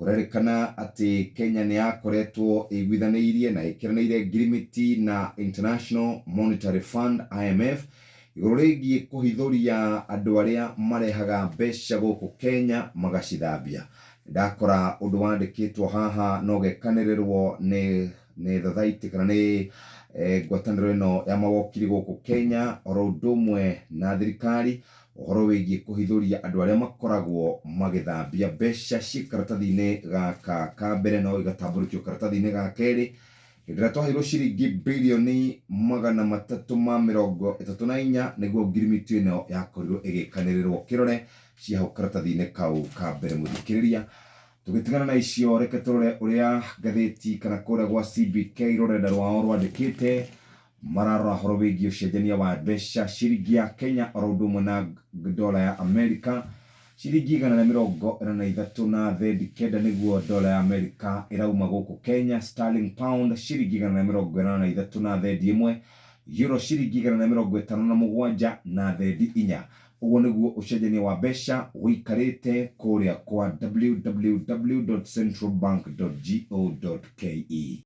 Kũrerĩkana atĩ Kenya nĩ yakoretwo ĩiguithanĩirie na ĩkĩranĩire ngirimiti na International Monetary Fund, IMF, igũrũ rĩgiĩ kũhithũria andũ arĩa marehaga mbeca gũkũ Kenya magacithambia. Ndakora ũndũ wandĩkĩtwo haha na ũgekanĩrĩrwo nĩ nĩ thothaitĩ kana nĩ ngwatanĩro ĩno ya mawokiri gũkũ Kenya oro ũndũ ũmwe na thirikari ũhoro wĩgiĩ kũhithũria andũ arĩa makoragwo magĩthambia mbeca ciĩ karatathi-inĩ gaka ka mbere no igatambũrũkio karatathi-inĩ ga kerĩ. Hĩndĩ ĩrĩa twaheirwo ciringi birioni 334 nĩguo ngirimiti ĩno yakorirwo ĩgĩkanĩrĩrwo. Kĩrore cia hau karatathi-inĩ kau ka mbere mũthikĩrĩria. Tũgĩtigana na icio, reke tũrore ũrĩa ngathĩti kana kũrĩa gwa CBK rũrenda rwao rwandĩkĩte. Mararora ũhoro wĩgiĩ ũcenjania wa mbeca ciringi ya Kenya oro ũndũ ũmwe na dola ya Amerika. Ciringi 183.9 nĩguo dola ya Amerika ĩrauma gũkũ Kenya. Sterling pound ciringi 183.1, euro ciringi 157.4. Ũguo nĩguo ũcenjania wa mbeca ũikarĩte kũrĩa kwa www.centralbank.go.ke.